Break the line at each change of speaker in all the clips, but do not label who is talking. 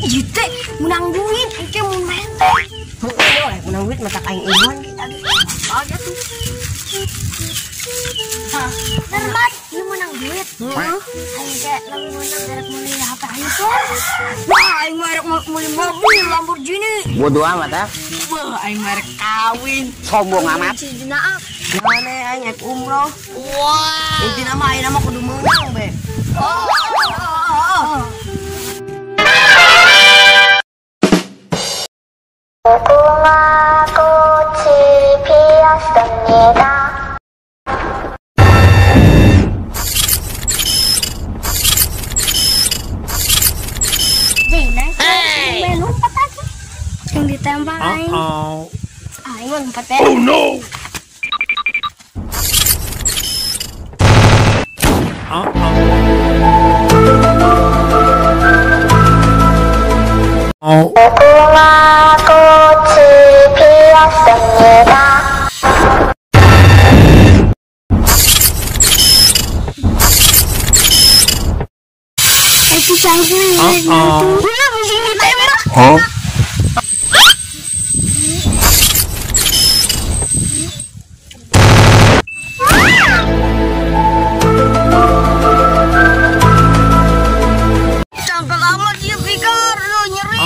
Ieu teh menang duit, engke mun main teh.
Heueuh, menang duit mata aing iman ge tadi.
Aja tuh. Nermat, ieu menang duit. Heeh. Aing teh lamun menang rek meuli HP iPhone. Wah, aing mah rek meuli mobil Lamborghini.
Bodoh amat ah.
Wah, aing mah rek kawin.
Sombong amat.
Cijina.
Mana aing rek umroh. Wah. Intina mah aing mah kudu meunang be.
Oh.
무궁화 꽃이 피었습니다.
Hey. Lompat lagi. Yang ditembak aing. Aing lompat ya.
Oh no.
무궁화 꽃이 피었습니다.
Huh?
Cangkel amat dia pikir lu nyeri.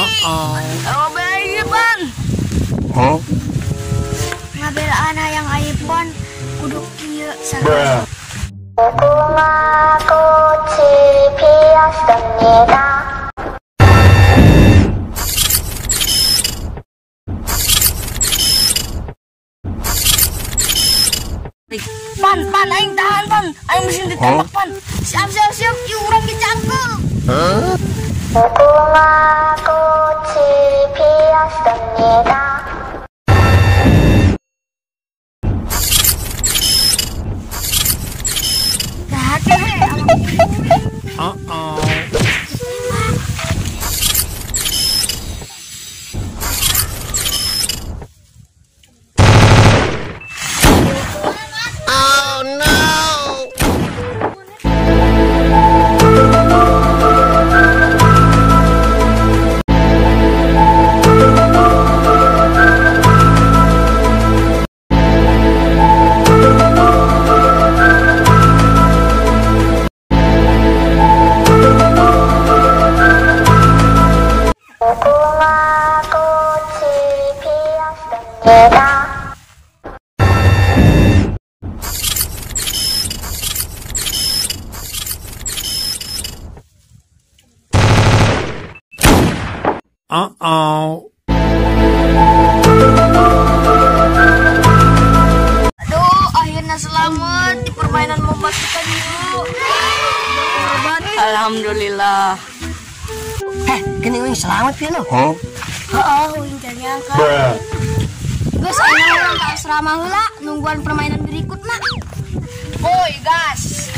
Huh?
Ngabelaan hayang iPhone kudu kieu sagala.
무궁화 꽃이 피었습니다.
Pan, pan, aing tahan pan, aing mesin ditembak pan.
Siap, siap, siap, ieu urang ge cangkel.
무궁화 꽃이 피었습니다.
Oh no.
무궁화 꽃이 피었습니다.
Uh-oh.
Aduh, akhirnya selamat di permainan mematikan yuk.
Alhamdulillah. Gini wing selamat ya lo.
Huh?
Heeh, wing teu nyangka. Geus ayeuna urang ka asrama heula nungguan permainan berikutna.
Oi, gas.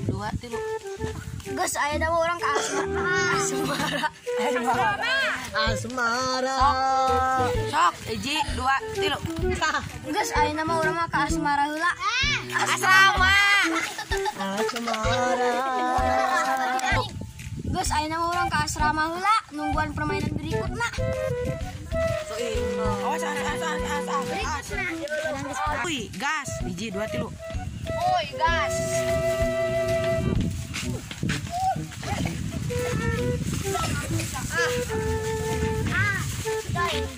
Dua, tilu.
Geus ayeuna mah urang ka asmara.
Asmara. Asmara. Sok, hiji, dua, tilu.
Geus ayeuna mah urang mah ka asmara heula.
Asrama.
Asmara. Geus ayeuna mah urang ka asrama heula nungguan permainan berikutna.
Awas, awas, awas, awas. Wih, gas, hiji, dua, tilu.
Oi, gas. Ah. Ah.